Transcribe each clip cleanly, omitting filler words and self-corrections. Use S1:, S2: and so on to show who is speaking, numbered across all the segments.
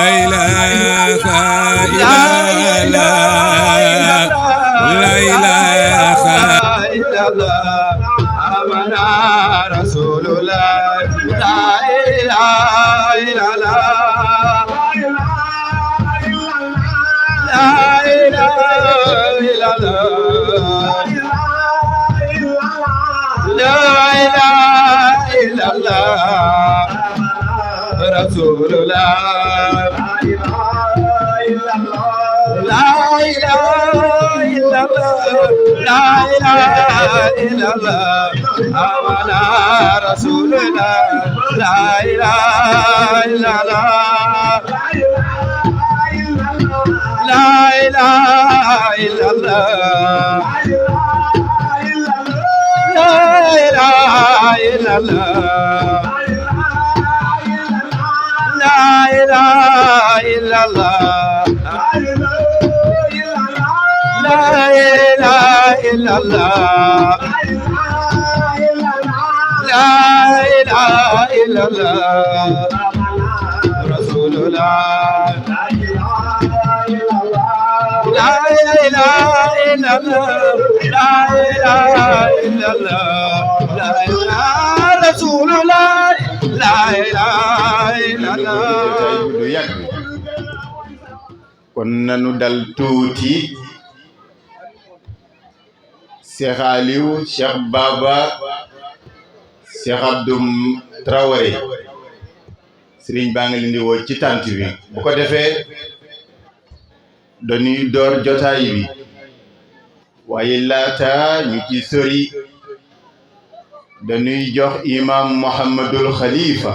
S1: إله إلا الله لا إله إلا الله آمنا رسول الله لا إله إلا الله لا إله إلا الله لا إله إلا الله رسول الله لا إله إلا الله لا إله إلا الله آمنا رسول الله لا إله إلا الله لا إله إلا الله لا إله إلا الله لا إله إلا الله لا إله إلا الله لا إله إلا الله رسول الله لا إله إلا الله لا إله إلا الله لا إله رسول الله لا إله إلا الله
S2: kon nanu dal tuuti Cheikh Aliou Cheikh Baba Cheikh Abdou Traoré Serigne baa ngi leen di woo ci tànt bi bu ko defee dañuy door jotaay bi waaye laata ñu ci sori dañuy jox imam Mouhamadul Khalifa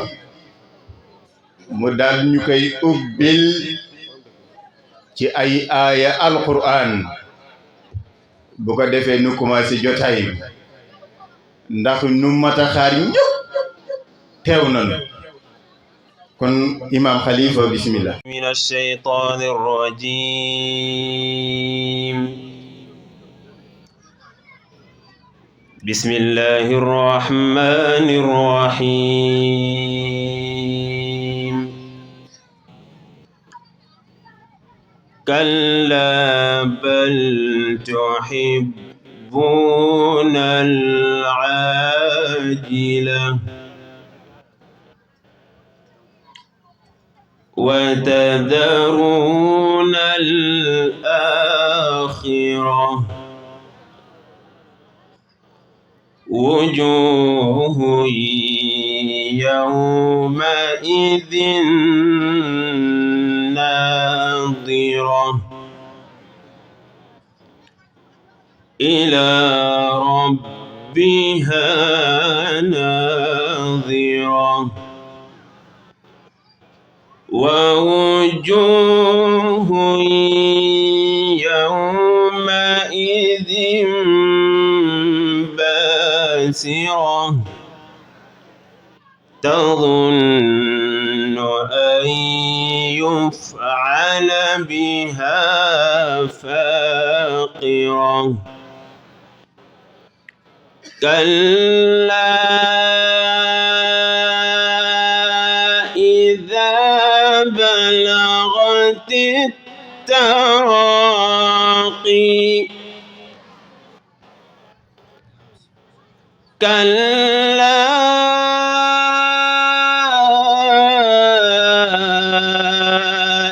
S2: mu daal ñu koy ubbil ci ay aaya alquran bu ko defee nu commencé jotaay bi ndax nu mata xaar ñëpp teew nañu kon imam Khalifa bismillah
S3: min ash-shaytan ar-rajim bismillahir rahmanir rahim كلا بل تحبون العاجلة وتذرون الآخرة وجوه يومئذ ناظرة إلى ربها ناظرة ووجوه يومئذ باسرة تظن أن يفعل بها فاقرة كلا إذا بلغت التراقي كلا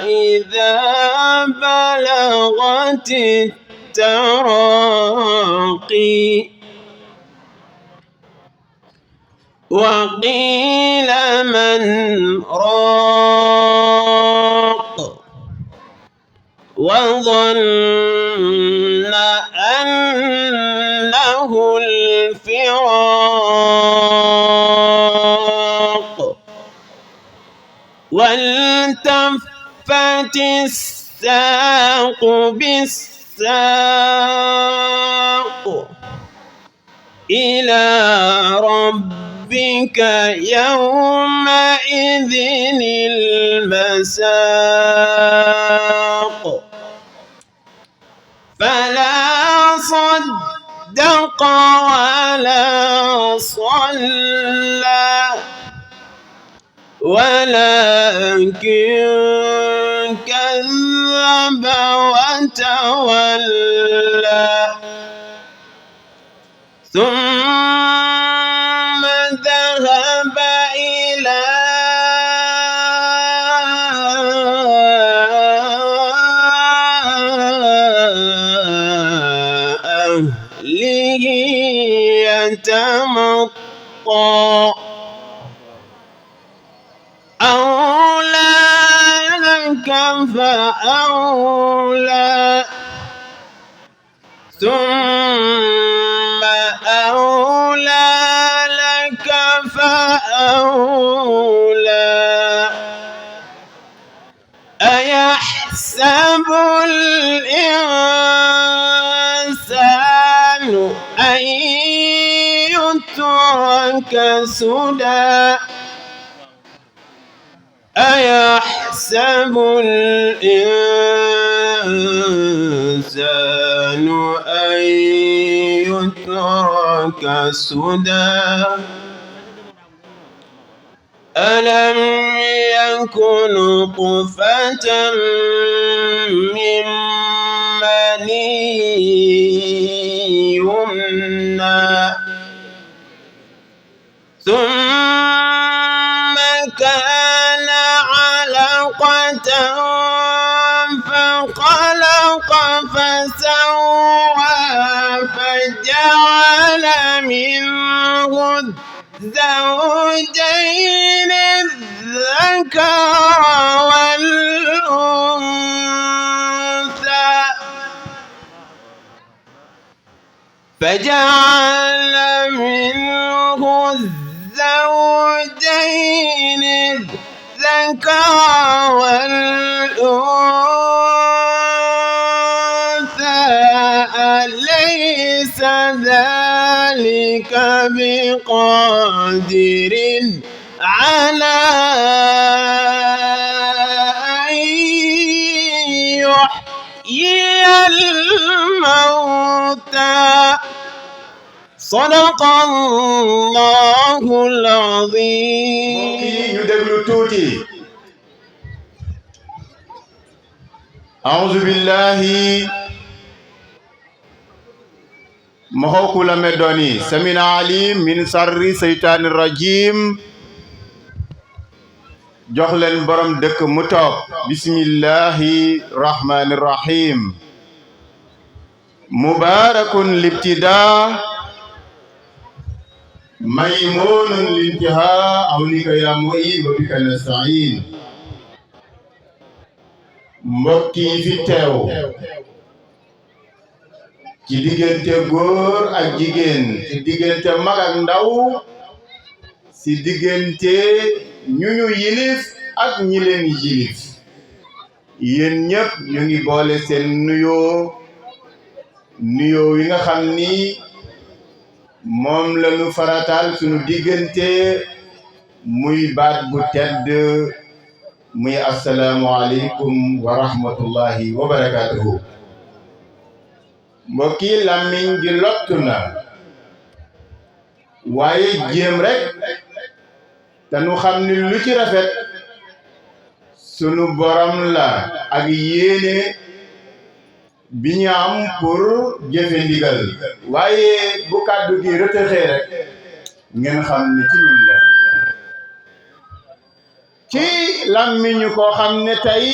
S3: إذا بلغت التراقي وقيل من راق وظن أنه الفراق والتفت الساق بالساق إلى ربك يومئذ المساق فلا صدق ولا صلى ولكن ذهب وتولى ثم ذهب إلى أهله يتمطى أولى لك فأولى ثم أولى لك فأولى أيحسب الإنسان أن يترك سدى أيحسب الإنسان أن يترك سدى ألم يكن نطفة من مني يمنى ثم كان علقة فخلق فسوى فجعل منه الزوجين الذكر والأنثى فجعل منه الزوجين الذكر والأنثى أليس ذلك بقادر على أن يحيي الموتى صدق الله العظيم.
S2: ñu déglu tuuti. أعوذ بالله محوكل مدوني سمين عليم من شر شيطان الرجيم جوخلن بروم دك متوب بسم الله الرحمن الرحيم مبارك الابتداء ميمون الانتهاء أوليك يا معين وبك نستعين mbokki fi teew ci diggante góor ak jigéen ci diggante mag ak ndaw ci diggante ñu yilif ak ñi leen yilif yéen ñëpp ñu ngi boole seen nuyoo yi nga xam ni moom lañu farataal suñu diggante muy baat bu tedd muy assalaamu aleykum wa rahmatullahi wa barakatuhu mbokki làmmiñ gi lottu na waaye jéem rek te nu xam ni lu ci rafet sunu borom la ak yéene bi ñu am pour jëfe ndigal waaye bu kàddu gi rëtëxee rek ngeen xam ni ci ñun la ci làmmiñu koo xam ne tey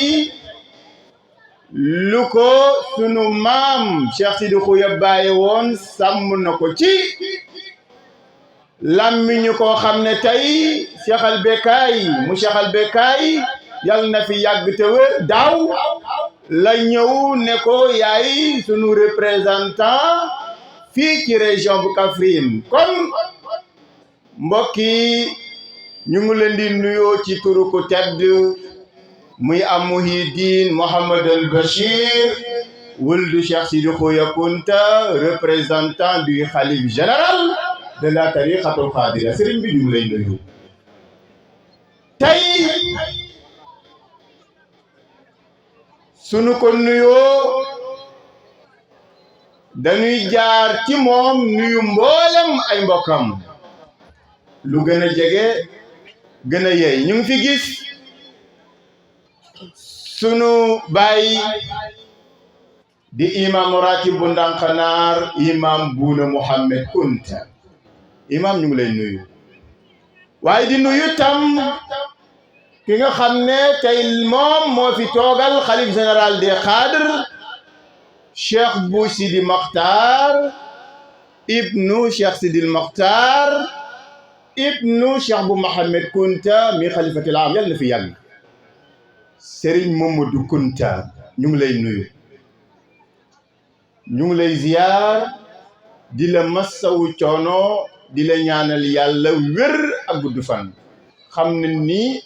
S2: lu ko sunu maam Cheikh Sidi Khouya bàyyi woon sàmm na ko ci làmmiñu koo xam ne tey Cheikh Al Becaye mu Cheikh Al Becaye yàlla na fi yàgg te wér daaw la ñëw ne ko yaay sunu représentant fii ci région bu Kaffrine kon mbokki ñu ngi leen di nuyoo ci turu ku tedd muy am Muhyiddin Mohamed El Bachir wuldu Cheikh Sidi Khouya Kounta représentant du khalife général de la tariqatul Khadira sëriñ bi ñu ngi lay nuyu tey sunu ko nuyoo dañuy jaar ci moom nuyu mboolem ay mbokkam lu gën a jege gën a yey ñu ngi fi gis sunu baay di imam ratib bu Ndanxanaar imam Buuna Mohamed Kunta imam ñu ngi lay nuyu waaye di nuyu tam ki nga xam ne tey moom moo fi toogal xalif général des cadres Cheikh Bou Sidi Mokhtar ibnu Cheikh Sidil Mokhtar ibnu Cheikh Bou Mohamed Kunta mi xalifatil am yàlla na fi yàgg Serigne Mamadou Kunta ñu ngi lay nuyu ñu ngi lay ziyaar di la massawu coono di la ñaanal yàlla wér ak gudd fan xam ne ni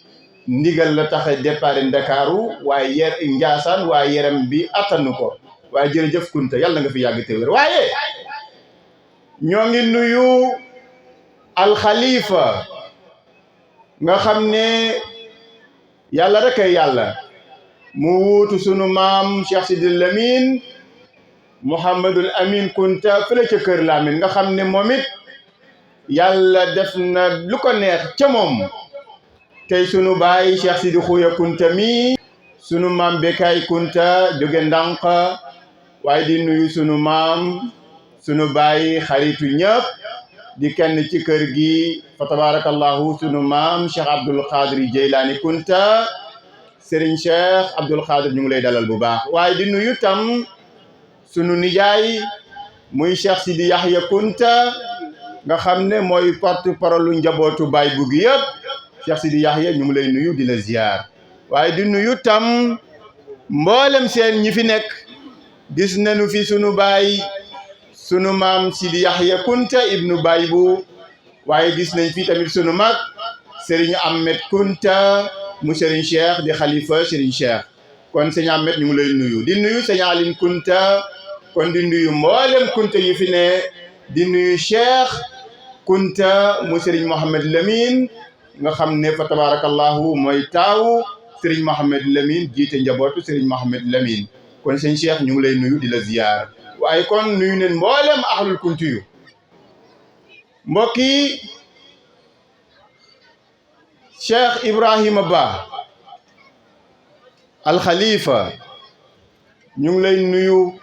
S2: ndigal la taxe départ Ndakaaru waaye Njaasaan waaye yaram bi attanu ko waaye jërëjëf Kunta yàlla nga fi yàgg te wér waaye ñoo ngi nuyu alxalifa nga xam ne yàlla rek ay yàlla mu wuutu sunu maam Cheikh Sidil Lamine Mouhamadul Amin Kunta fële ca Kër Lamine nga xam ne moom it yàlla def na lu ko neex ca moom tey sunu baay Cheikh Sidi Xuya Kunta mi sunu maam Bekay Kunta jóge ndànk waaye di nuyu sunu maam sunu baay xaritu ñëpp di kenn ci kër gi fa tabarakallahu sunu maam Cheikh Abdul Qadir Jeylaani Kunta Serigne Cheikh Abdul Qadir ñu ngi lay dalal bu baax waaye di nuyu tam sunu nijaay muy Cheikh Sidi Yahya Kunta nga xam ne mooy porte-parole lu njabootu baay bu gi yëpp Cheikh Sidi Yahya ñu ngi lay nuyu di la ziar waaye di nuyu tam mboolem seen ñi fi nekk gis nañu fi sunu baay sunu maam Sidi Yahya Kunta ibnu baay bu waaye gis nañ fi tamit sunu mag Serigne Ahmed Kunta mu Serigne Cheikh di xalifa Serigne Cheikh kon sëñ Ahmed ñu ngi lay nuyu di nuyu sëñ Aline Kunta kon di nuyu mboolem Kunta yi fi ne di nuyu Cheikh Kunta mu Serigne Mohamed Lamine nga xam ne fa tabarakallahu mooy taawu Serigne Mohamed Lamine jiite njabootu Serigne Mohamed Lamine kon sëñ Cheikh ñu ngi lay nuyu di la ziyaar waaye kon nuyu neen mboolem ahlul kunti yu mbokk yi Cheikh Ibrahima Ba alxalifa ñu ngi lay nuyu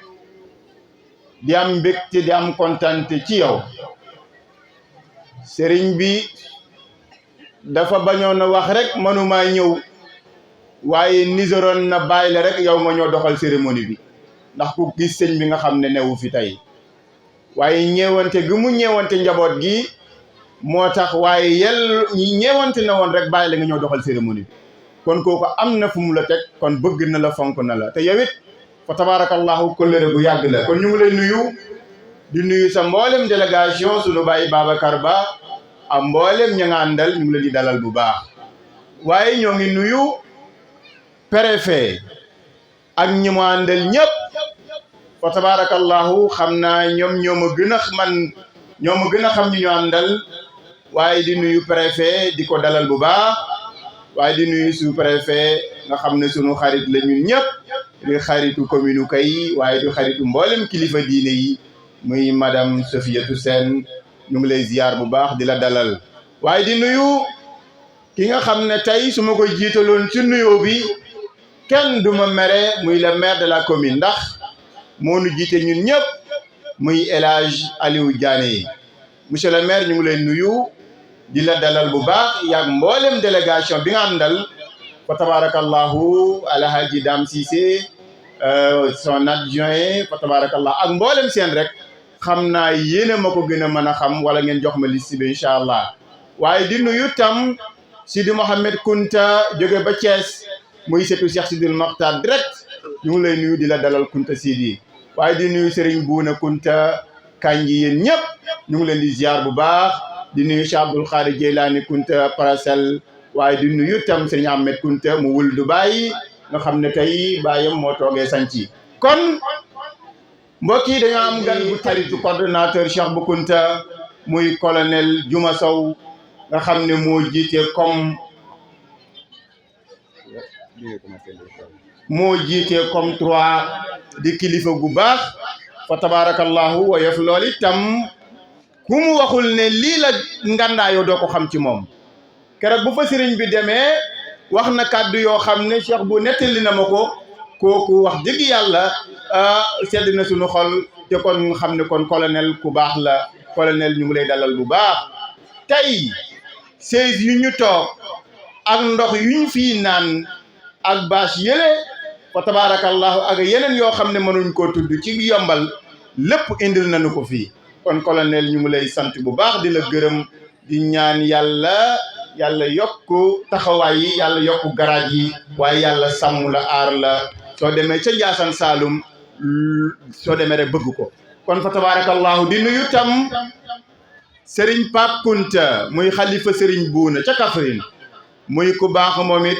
S2: di am mbégte di am kontante ci yow sëriñ bi dafa bañoon a wax rek mënuma ñëw waaye niseroon na bàyyi la rek yow nga ñoo doxal cérémonie bi ndax ku gis sëñ bi nga xam ne newu fi tey waaye ñeewante gi mu ñeewante njaboot gi moo tax waaye ñeewante na woon rek bàyyi la nga ñoo doxal cérémonie bi kon kooku am na fu mu la teg kon bëgg na la fonk na la te yow it fa tabarakallahu kóllëre gu yàgg la kon ñu ngi lay nuyu di nuyu sa mboolem délégation sunu baay Babacar Ba am mboolem ña nga àndal ñu ngi leen di dalal bu baax waaye ñoo ngi nuyu préfet ak ñi mu àndal ñëpp fa tabarakallahu xam naa ñoom ñoo ma gën a xam ñi ñu àndal waaye di nuyu préfet di ko dalal bu baax waaye di nuyu sous-préfet nga xam ne sunu xarit la ñun ñëpp di xaritu commune Kay waaye di xaritu mboolem kilifa diine yi muy madame Sofiatou Sène ñu ngi lay ziar bu baax di la dalal waaye di nuyu ki nga xam ne tey su ma koy jiitaloon ci nuyoo bi kenn du ma mere muy le maire de la commune ndax moo nu jiite ñun ñëpp muy El Hadj Aliou Diané monsieur le maire ñu ngi lay nuyu di la dalal bu baax yaag mboolem délégation bi nga àndal fa tabarakallahu alhaji Dame Cissé son adjoint fa tabarakallahu ak mboolem seen rek xam naa yéene ma ko gën a mën a xam wala ngeen jox ma liste bi incha allah waaye di nuyu tam Sidi Mohamed Kunta jóge ba Thiès muy setu Cheikh Sidil Mokhtar direct ñu ngi lay nuyu di la dalal Kunta Sidi waaye di nuyu Serigne Bouna Kunta Kanji yéen ñëpp ñu ngi leen di ziar bu baax di nuyu Cheikh Abdul Qadir Jeylaani Kunta Paracel waaye di nuyu tam Serigne Ahmed Kunta mu wul Dubaay nga xam ne tey baayam moo toogee sanci kon mbokk yi dañoo am gan bu xaritu coordonnateur Cheikh Bou Kunta muy colonel Juma Sow nga xam ne moo jiite comme 3 di kilifa gu baax fa tabarakallahu woyof lool itam ku mu waxul ne lii la ngandaayoo doo ko xam ci moom keroog bu fa sëriñ bi demee wax na kàddu yoo xam ne Cheikh bu nettali na ma ko kooku wax dëgg yàlla sedd na suñu xol te kon xam ne kon colonel ku baax la colonel ñu ngi lay dalal bu baax tey seize yu ñu toog ak ndox yu ñu fii naan ak bâche yële fa tabaarakallahu ak yeneen yoo xam ne mënuñ koo tudd ci yombal lépp indil nañu ko fii kon colonel ñu ngi lay sant bu baax di la gërëm di ñaan yàlla yokku taxawaay yi yàlla yokku garaaj yi waaye yàlla sàmm la aar la soo demee ca Njaasaan Saalum soo demee rek bëgg ko kon fa tabaarakallahu di nuyu tam Serigne Pape Kunta muy xalifa Serigne Buuna ca Kaffrine muy ku baax moom it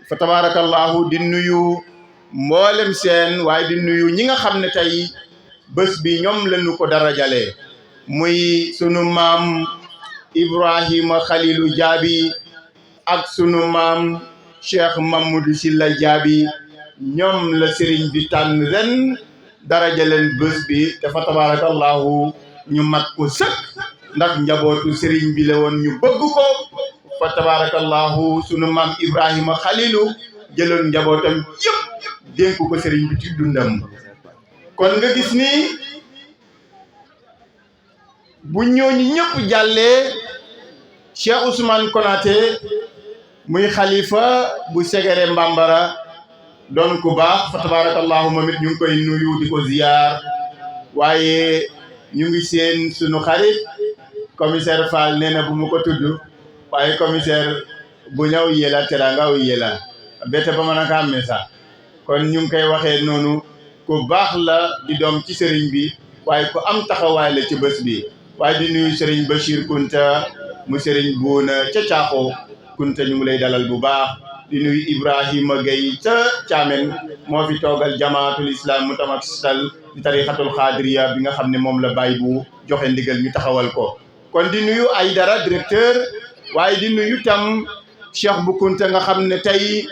S2: fa tabaarakallahu di nuyu mboolem seen waaye di nuyu ñi nga xam ne tey bés bi ñoom lañu ko darajalee muy sunu maam Ibrahima Khalilu Jaabi ak sunu maam Cheikh Mamadou Silla Jaabi ñoom la sëriñ bi tànn ren darajaleen bés bi dafa tabaarakallahu ñu mat ko sëkk ndax njabootu sëriñ bi la woon ñu bëgg ko fa tabaarakallahu sunu maam Ibrahima Khalilu jëloon njabootam yëpp dénk ko sëriñ bi ci dundam kon nga gis ni bu ñooñu ñëpp jàllee Cheikh Ousmane Konaté muy xalifa bu Ségéré Mbambara doon ku baax fa tabaarakallahu moom it ñu ngi koy nuyu di ko ziyaar waaye ñu ngi seen sunu xarit commissaire Fall nee na bu mu ko tudd waaye commissaire bu ñëw yéla teranga yéla bete ba mën a ka amee sax kon ñu ngi koy waxee noonu ku baax la di doom ci sëriñ bi waaye ku am taxawaay la ci bés bi waaye di nuyu sëriñ Bachir Kunta mu sëriñ Buuna ca Caaxo Kunta ñu ngi lay dalal bu baax di nuyu Ibrahima Gueye ca Caamen moo fi toogal jamaatul islam mutamassal di tarixatul xaadiriya bi nga xam ne moom la bàyyi bu joxe ndigal ñu taxawal ko kon di nuyu Aydara directeur waaye di nuyu tam Cheikh bu Kunta nga xam ne tey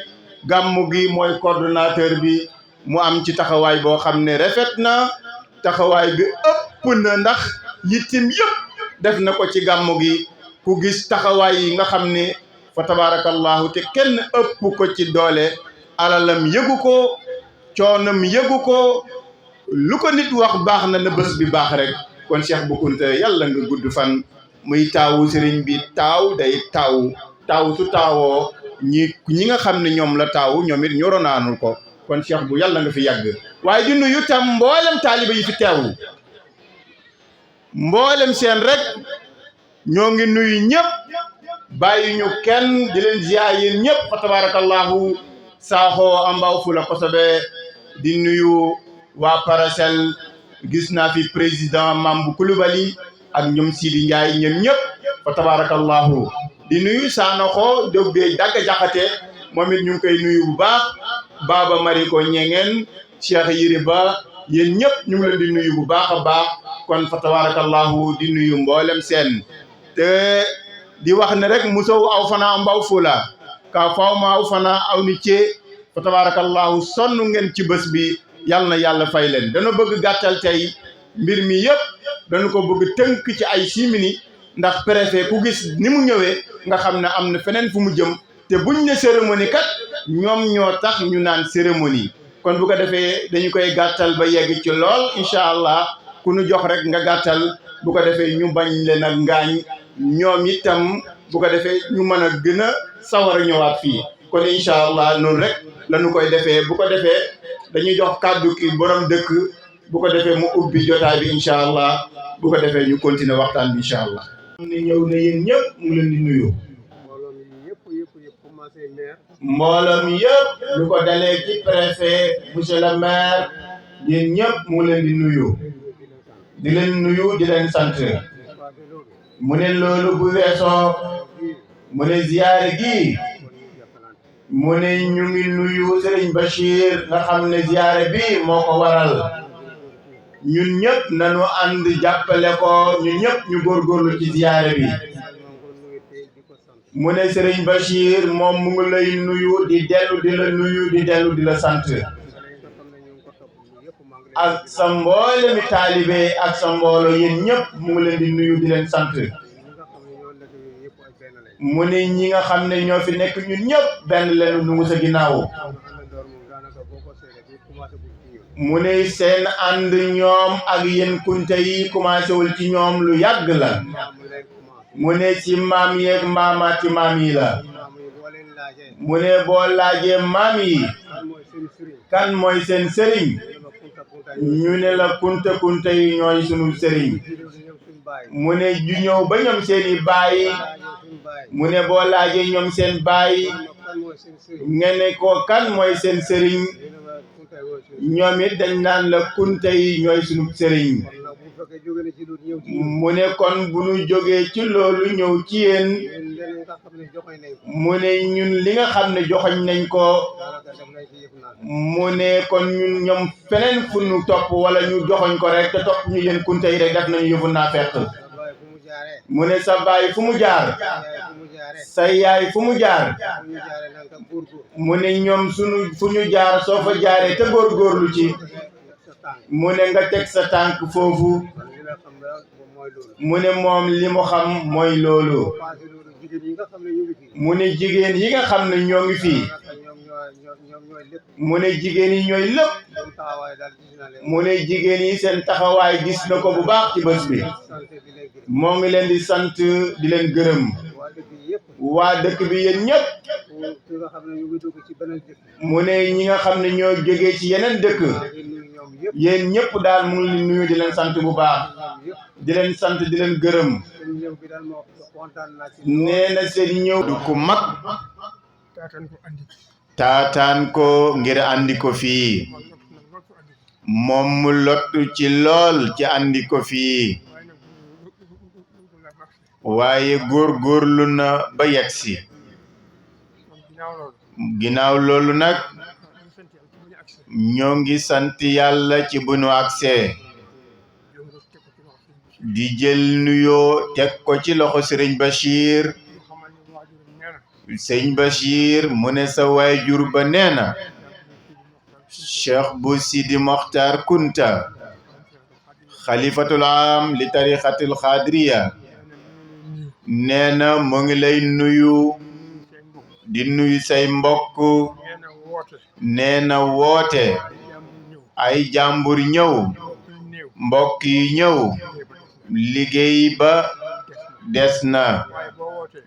S2: gàmmu gi mooy coordonnateur bi mu am ci taxawaay boo xam ne rafet na taxawaay bi ëpp na ndax yittim yëpp def na ko ci gàmmu gi ku gis taxawaay yi nga xam ne fa tabaarakallahu te kenn ëpp ko ci doole alalam yëgu ko coonam yëgu ko lu ko nit wax baax na bés bi baax rek kon Cheikh bu Kunta yàlla nga gudd fan muy taawu sëriñ bi taaw day taaw su taawoo ñi nga xam ne ñoom la taawu ñoom it ñoronaanul ko kon Cheikh bu yàlla nga fi yàgg waaye di nuyu tam mboolem taaliba yi fi teewu mboolem seen rek ñoo ngi nuyu ñëpp bàyyi ñu kenn di leen ziyaar yéen ñëpp fa tabaarakallahu saaxoo ambaaw fu la kosobe di nuyu waa Paracel gis naa fi président Mambu Coulibaly ak ñoom Sidi Ndiaye ñoom ñëpp fa tabaarakallahu di nuyu Sanoxo Dóobe Dagga Jaxate moom it ñu ngi koy nuyu bu baax Baba Mariko Ñengeen Cheikh Yiri Ba yéen ñëpp ñu ngi leen di nuyu bu baax a baax kon fa tabaarakallahu di nuyu mboolem seen te di wax ne rek musow aw fana mbaw fula ka fawma aw fana aw ni cee fa tabaarakallahu sonn ngeen ci bés bi yal na yàlla fay leen dana bëgg gàttal tey mbir mi yëpp dañu ko bëgg tënk ci ay simili ndax préfet ku gis ni mu ñëwee nga xam ne am na feneen fu mu jëm te buñ ne cérémonie kat ñoom ñoo tax ñu naan cérémonie kon bu ko defee dañu koy gàttal ba yegg ci lool incha allah ku nu jox rek nga gàttal bu ko defee ñu bañ leen ak ngaañ ñoom itam bu ko defee ñu mën a gën a sawar a ñëwaat fii kon incha allah noonu rek lañu koy defee bu ko defee dañuy jox kàddu ki borom dëkk bu ko defee mu ubbi jotaay bi incha allah bu ko defee ñu continuer waxtaan bi incha allah. ni ñëw na yéen ñëpp mu leen di nuyu. mbooloo mi yëpp lu ko dalee ci préfet monsieur le maire yéen ñëpp mu leen di nuyu. di leen nuyu di leen sant. mu ne loolu bu weesoo mu ne ziyaare gi mu ne ñu ngi nuyu Serigne Bachir nga xam ne ziyaare bi moo ko waral ñun ñëpp nañu ànd jàppale ko ñun ñëpp ñu góorgóorlu ci ziyaare bi mu ne Serigne Bachir moom mu ngi lay nuyu di dellu di la nuyu di dellu di la sant ak sa mboole mi taalibe ak sa mboolo yéen ñëpp mu ngi leen di nuyu di leen sant mu ne ñi nga xam ne ñoo fi nekk ñun ñëpp benn leen nu ngu sa ginnaaw mu ne seen ànd ñoom ak yéen kunte yi commencé wul ci ñoom lu yàgg la mu ne ci maam yeeg maamaati maam yi la mu ne boo laajee maam yi kan mooy seen sëriñ ñu ne la kunte yi ñooy sunu sëriñ mu ne ju ñëw ba ñoom seen i baay mu ne boo laajee ñoom seen baay nga ne ko kan mooy seen sëriñ ñoom it dañ naan la kunte yi ñooy sunu sëriñ mu ne kon bu ñu jógee ci loolu ñëw ci yéen mu ne ñun li nga xam ne joxoñ nañ ko mu ne kon ñun ñoom feneen fu ñu topp wala ñu joxoñ ko rek te topp ñu yéen kunte yi rek def nañu yëfu naa fekk mu ne sa baay fu mu jaar sa yaay fu mu jaar mu ne ñoom sunu fu ñu jaar soo fa jaaree te góorgóorlu ci mu ne nga teg sa tànk foofu mu ne moom li mu xam mooy loolu mu ne jigéen yi nga xam ne ñoo ngi fii mu ne jigéen yi ñooy lépp mu ne jigéen yi seen taxawaay gis na ko bu baax ci bés bi moo ngi leen di sant di leen gërëm waa dëkk bi yéen ñëpp mu ne ñi nga xam ne ñoo jógee ci yeneen dëkk yéen ñëpp daal mu ngi nuyu di leen sant bu baax di leen sant di leen gërëm nee na seen ñëw du ko mag taataan ko ngir andi ko fii moom mu lottu ci lool ci andi ko fii waaye góorgóorlu na ba yegsi ginnaaw loolu nag ñoo ngi sant yàlla ci bu nu agsee di jël nuyoo teg ko ci loxo Sëriñ Bachir Sëriñ Bachir mu ne sa waajur ba nee na Cheikh bu Sidi Mokhtar Kunta xalifatul am li tarixatul xaadiriya nee na mu ngi lay nuyu di nuyu say mbokk nee na woote ay jàmbur ñëw mbokk yi ñëw liggéey ba des na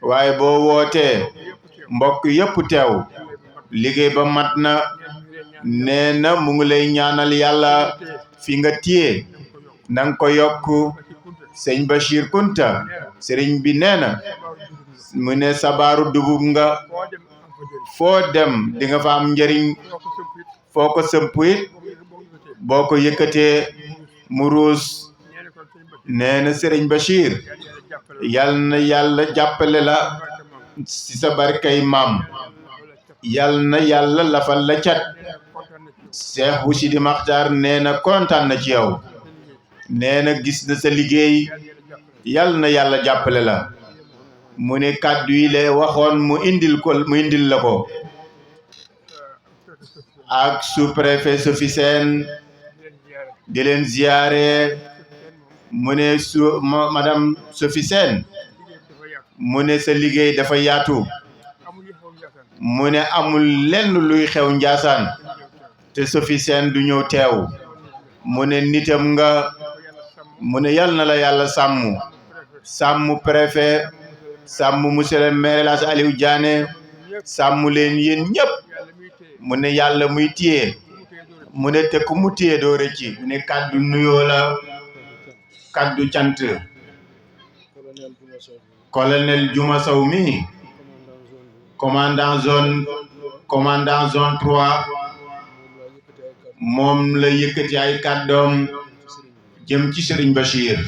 S2: waaye boo wootee mbokk yëpp teew liggéey ba mat na nee na mu ngi lay ñaanal yàlla fi nga téye nanga ko yokk sëñ Bachir Kunta sëriñ bi nee na mu ne sabaaru dugub nga foo dem di nga fa am njëriñ foo ko sëmp it boo ko yëkkatee mu ruus nee na sëriñ Bachir yal na yàlla jàppale la ci sa barkay maam yal na yàlla lafal la cat Cheikh bu Sidi Mokhtar nee na kontaan na ci yow nee na gis na sa liggéey yal na yàlla jàppale la mu ne kàddu yi la waxoon mu indil la ko ak sous-préfet Sophie Sène di leen ziyaare mu ne madame Sophie Sène mu ne sa liggéey dafa yaatu mu ne amul lenn luy xew Njaasaan te Sophie Sène du ñëw teew mu ne nitam nga mu ne yal na la yàlla sàmm préfet sàmm monsieur le maire El Hadj Aliou Diané sàmm leen yéen ñëpp mu ne yàlla muy téye mu ne te ku mu téye doo rëcci mu ne kàddu nuyoo la kàddu cant colonel Juma Sow mi commandant zone 3 moom la yëkkati ay kàddoom jëm ci Serigne Bachir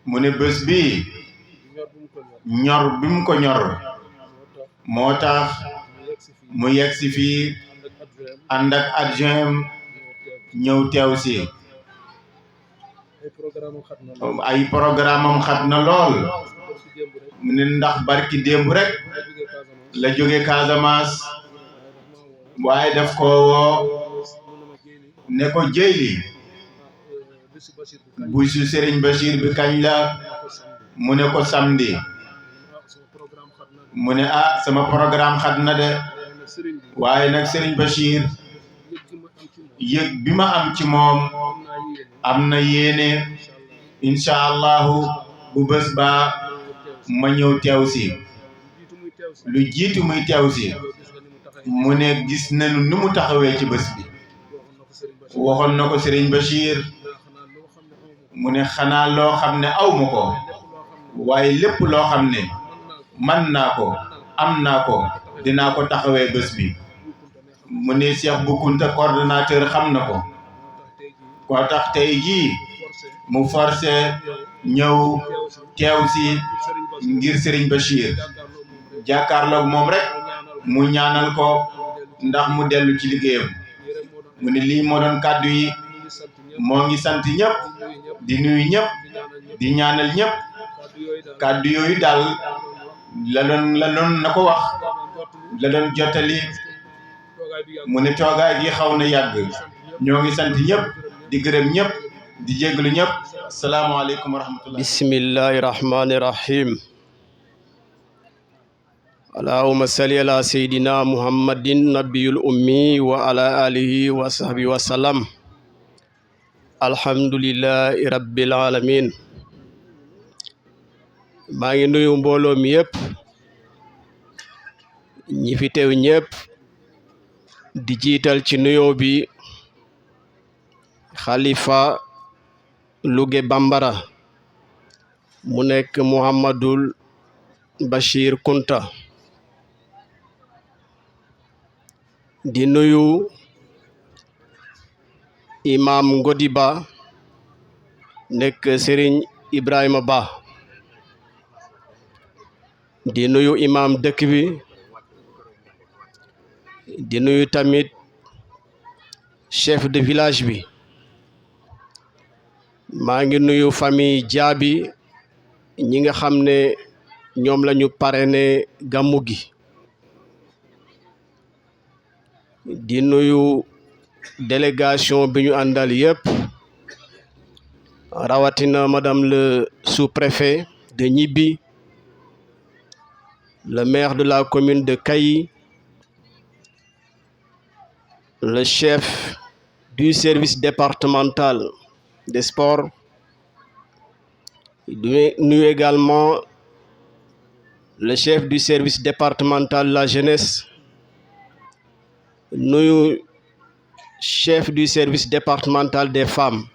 S2: mu ne bés bi ñor bi mu ko ñor moo tax mu yegg si fii ànd ak adjoint ñëw teew si ay programme am xat na lool mu ne ndax barki démb rek la jóge Casamance waaye daf ko woo ne ko jëyli bu su Serigne Bachir bi kañ la mu ne ko samedi mu ne ah sama programme xat na de waaye nag Serigne Bachir yëg bi ma am ci moom am na yéene incha allahu bu bés ba ma ñëw teew si lu jiitu muy teew si mu ne gis nañu ni mu taxawee ci bés bi waxoon na ko Serigne Bachir mu ne xanaa loo xam ne aw ma ko waaye lépp loo xam ne man naa ko am naa ko dinaa ko taxawee bés bi mu ne Cheikh Bou Kounta coordonnateur xam na ko koo tax tey jii mu forcé ñëw teew si ngir Serigne Bachir jàkkaarloog moom rek mu ñaanal ko ndax mu dellu ci liggéeyam mu ne lii moo doon kàddu yi moo ngi sant ñëpp di nuyu ñëpp di ñaanal ñëpp kàddu yooyu daal la doon na ko wax la doon jottali mu ne toogaay gi xaw na yàgg ñoo ngi sant ñëpp di gërëm ñëpp di jéggalu ñëpp salaamaaleykum wa rahmatullah
S4: bismillahi rahmani rahim allahumma salli ala sayyidina muhammadin nabiyul ummi wa ala alihi wa sahbihi wa salam alhamdulillahi rabbil alamin maa ngi nuyu mbooloo mi yëpp ñi fi teew ñëpp di jiital ci nuyoo bi Khalifa Lougué Bambara mu nekk Mouhamadul Bachir Kounta di nuyu imam Ngodi Ba nekk Serigne Ibrahima Ba di nuyu imam dëkk bi di nuyu tamit chef de village bi maa ngi nuyu famille Diaby ñi nga xam ne ñoom la ñu parrainé gàmmu gi di nuyu délégation bi ñu àndal yépp rawatina madame le sous-préfet de Gniby, le maire de la commune de Kayi, le chef du service départemental des sports, nous également le chef du service départemental de la jeunesse, nous chef du service départemental des femmes,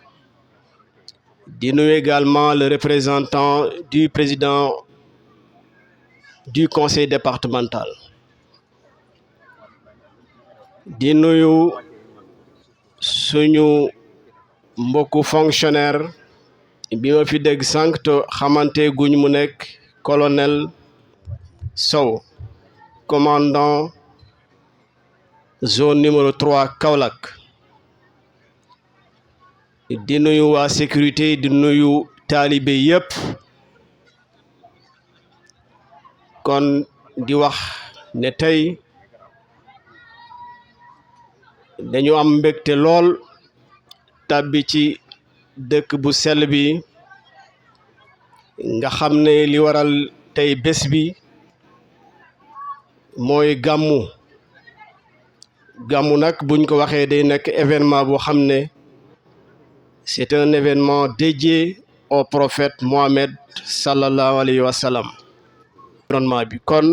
S4: nous également le représentant du président du conseil départemental. Di nuyu suñu mbokku fonctionnaire bi ma fi dégg sànq te xamante guñ mu nekk colonel Sow, commandant zone numéro 3 Kaolack. Di nuyu waa sécurité di nuyu taalibe yépp kon di wax ne tey dañu am mbégte lool tàbbi ci dëkk bu sell bi nga xam ne li waral tey bés bi mooy gàmmu nag buñ ko waxee day nekk événement boo xam ne c'est un événement dédié au prophète Mohammed sallallahu alayhi wa sallam. Environnement bi kon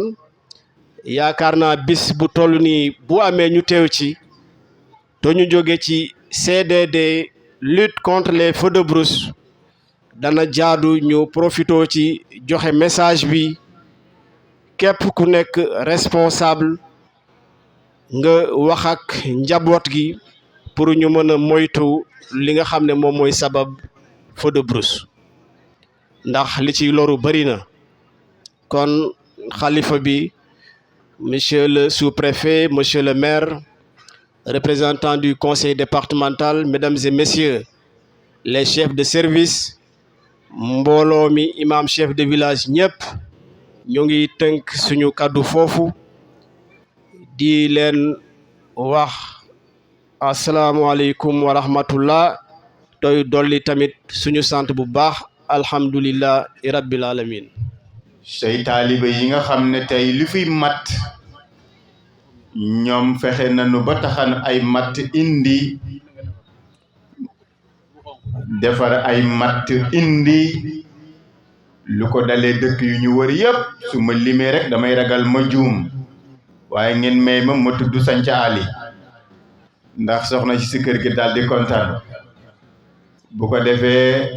S4: yaakaar naa bis bu toll nii bu amee ñu teew ci te ñu jóge ci CDD lutte contre les feux de brousse dana jaadu ñu profitoo ci joxe message bi képp ku nekk responsable nga wax ak njaboot gi pour ñu mën a moytu li nga xam ne moom mooy sabab feu de brousse ndax li ci loru bari na. Kon xalifa bi monsieur le sous-préfet, monsieur le maire, représentant du conseil départemental, mesdames et messieurs les chefs de service, mbooloo mi imam chef de village ñëpp ñu ngi tënk suñu kàddu foofu di leen wax asalaamualeykum wa rahmatullah toy dolli tamit suñu sant bu baax alhamdulillah rabbil alamin.
S2: say taalibe yi nga xam ne tey li fiy matt ñoom fexe nañu ba taxan ay matt indi defar ay matt indi lu ko dalee dëkk yu ñu wër yépp su ma limee rek damay ragal ma juum waaye ngeen may ma tudd Sanca Ali ndax soxna ci si kër gi daal di kontaan bu ko defee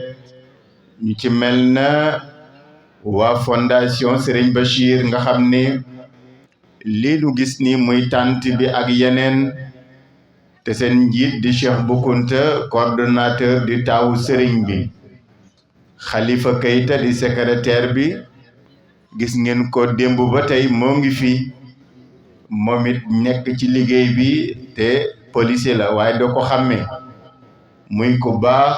S2: ñu ci mel na waa fondation Serigne Bachir nga xam ni lii nu gis ni muy tànt bi ak yeneen te seen njiit di Cheikh Bou Kounta coordonnateur di taawu Serigne bi Khalifa Keita di secrétaire bi gis ngeen ko démb ba tey moo ngi fi moom it nekk ci liggéey bi te policier la waaye doo ko xàmmee muy ku baax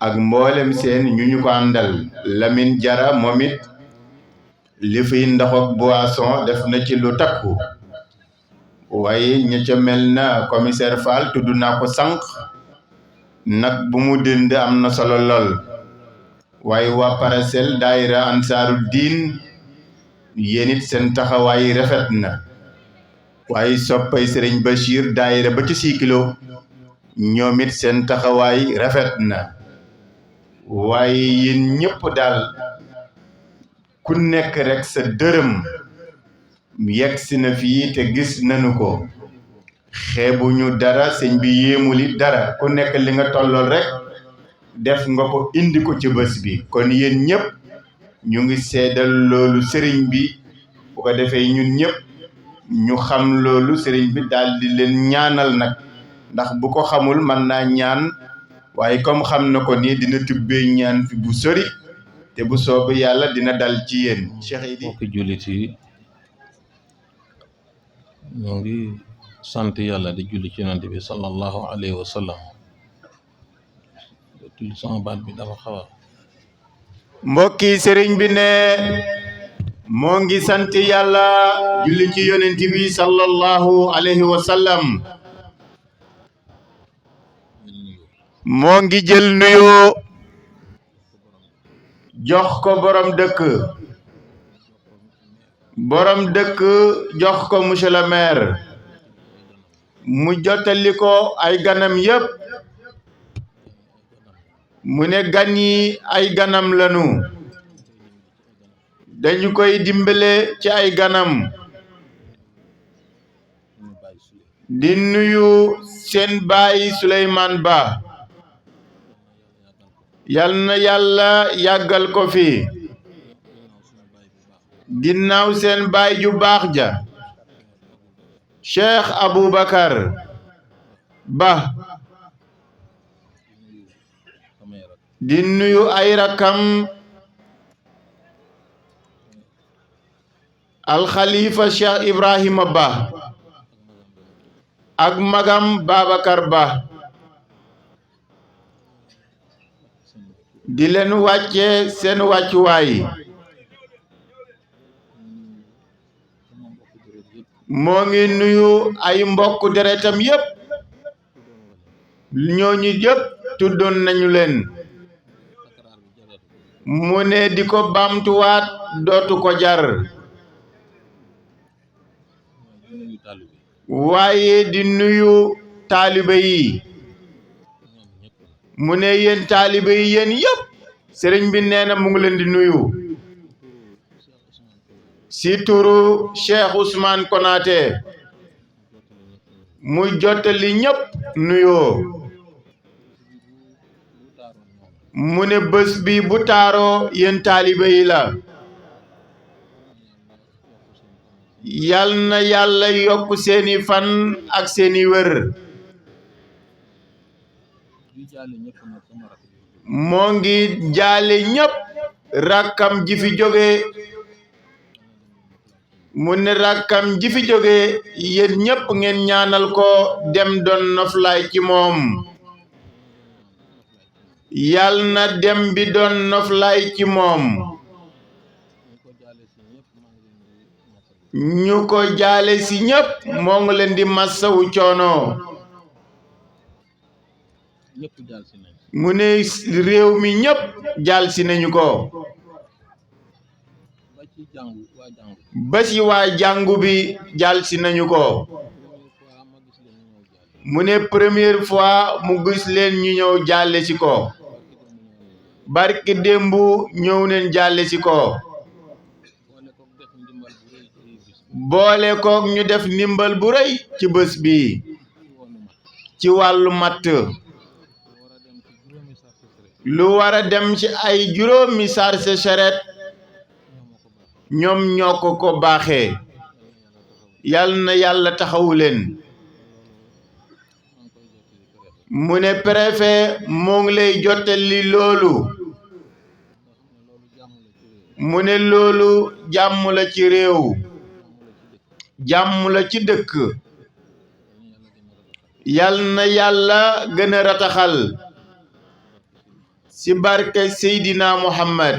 S2: ak mboolem seen ñu ko àndal Lamine Jara moom it li fiy ndox ak boisson def na ci lu takku waaye ña ca mel na commissaire Fall tudd naa ko sànq nag bu mu dënd am na solo lool waaye waa Paracel daayira Ansaaru Diin yéen it seen taxawaay rafet na waaye soppay Serigne Bachir daayira ba ci 6 kilo ñoom it seen taxawaay rafet na waaye yéen ñëpp daal ku nekk rek sa dërëm yegg si na fii te gis nañu ko xeebuñu dara sëñ bi yéemuli dara ku nekk li nga tollool rek def nga ko indi ko ci bés bi kon yéen ñëpp ñu ngi seedal loolu sëriñ bi bu ko defee ñun ñëpp ñu xam loolu sëriñ bi daal di leen ñaanal nag ndax bu ko xamul mën naa ñaan waaye comme xam na ko nii dina tubbee ñaan fi bu sori te bu soobee yàlla dina dal ci yéen Cheikh Idi
S5: mbokki jullit yi ñoo ngi sant yàlla di julli ci yonent bi sallallahu alayhi wa sallam tulli sama baat bi dafa xaw a
S2: mbokki sëriñ bi ne moo ngi sant yàlla julli ci yonent bi sallallahu alayhi wa sallam moo ngi jël nuyoo jox ko borom dëkk jox ko monsieur le maire mu jottali ko ay ganam yépp mu ne gan yi ay ganam lanu dañu koy dimbale ci ay ganam di nuyu seen baay Souleymane Ba yal na yàlla yàggal ko fi ginnaaw seen baay ju baax ja Cheikh Aboubacar Ba di nuyu ay rakam alxalifa Cheikh Ibrahima Ba ak magam Babacar Ba di leen wàcce seen wàccuwaay moo ngi nuyu ay mbokk deretam yépp ñooñu yépp tuddoon nañu leen mu ne di ko baamtuwaat dootu ko jar waaye di nuyu taalibe yi mu ne yéen taalibe yi yéen yépp sëriñ bi nee na mu ngi leen di nuyu si turu Cheikh Ousmane Konaté muy jottali ñépp nuyoo mu ne bés bi bu taaroo yéen taalibe yi la yal na yàlla yokk seeni fan ak seeni wër moo ngi jaale ñépp rakkam ji fi jóge mu ne rakkam ji fi jóge yéen ñépp ngeen ñaanal ko dem doon noflaay ci moom yal na dem bi doon noflaay ci moom ñu ko jaale si ñépp moo ngi leen di massawu coono mu ne réew mi ñépp jaal si nañu ko
S5: ci jàngu waa jàngu
S2: ba ci waa jàngu bi jàll si nañu ko mu ne première fois mu gis leen ñu ñëw jàlle ci ko barki démb ñëw neen jàlle ci ko boole kook ñu def ndimbal bu rëy ci bés bi ci wàllu matt lu war a dem ci ay juróomi sarse charrette ñoom ñoo ko baaxee yal na yàlla taxawu leen mu ne préfet moo ngi lay jottali loolu mu ne loolu jàmm la ci réew jàmm la ci dëkk yal na yàlla gën a rataxal ci barke Seydina Muhammad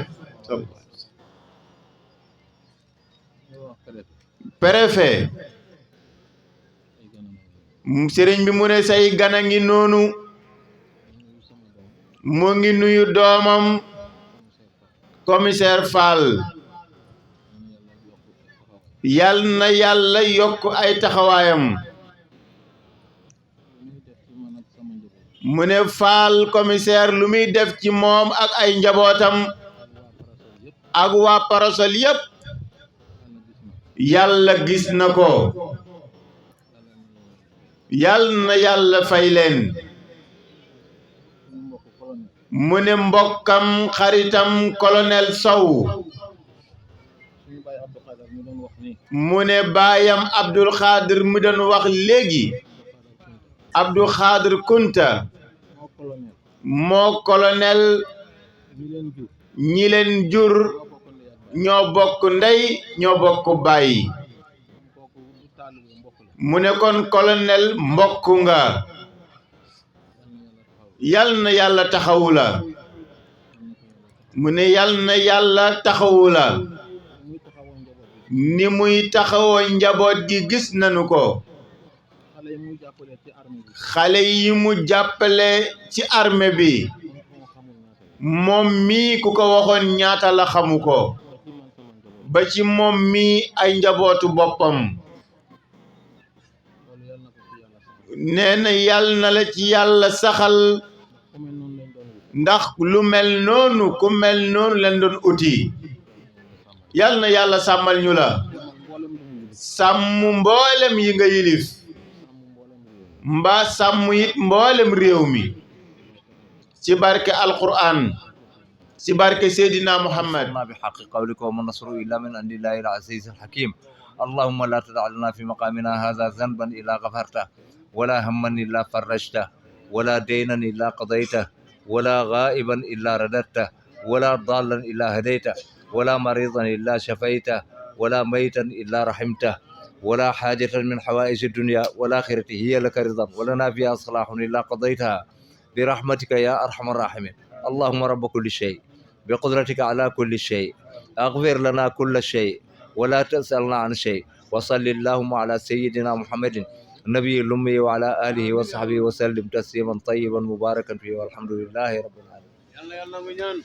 S2: préfet sëriñ bi mu ne say gana ngi noonu mu ngi nuyu doomam commissaire Fall yal na yàlla yokk ay taxawaayam mu ne Fall commissaire lu muy def ci moom ak ay njabootam ak waa Parasol yépp yàlla gis na ko yal na yàlla fay leen mu ne mbokkam xaritam colonel Sow mu ne baayam Abdul Xaadir mu doon wax léegi Abdul Xaadir Kunta moo colonel ñi leen jur ñoo bokk ndey ñoo bokk baay mu ne kon colonel mbokk nga yal na yàlla taxawu la mu ne yal na yàlla taxawu la ni muy taxawoo njaboot gi gis nañu ko xale yi mu jàppale ci armée bi moom mii ku ko waxoon ñaata la xamu ko ba ci moom mii ay njabootu boppam nee na yal na la ci yàlla saxal ndax lu mel noonu ku mel noonu leen doon uti yal na yàlla sàmmal ñu la sàmm mboolem yi nga yilif mbaa sàmm it mboolem réew mi ci barke alquran ci barke Seydina Muhammad
S6: بحق قولك وما النصر إلا من عند الله العزيز الحكيم اللهم لا تدع لنا في مقامنا هذا ذنبا إلا غفرته ولا هما إلا فرجته ولا دينا إلا قضيته ولا غائبا إلا رددته ولا ضالا إلا هديته ولا مريضا إلا شفيته ولا ميتا إلا رحمته ولا حاجة من حوائج الدنيا والآخرة هي لك رضا ولنا فيها صلاح إلا قضيتها برحمتك يا أرحم الراحمين اللهم رب كل شيء بقدرتك على كل شيء أغفر لنا كل شيء ولا تسألنا عن شيء وصل اللهم على سيدنا محمد النبي الأمي وعلى آله وصحبه وسلم تسليما طيبا مباركا فيه والحمد لله رب العالمين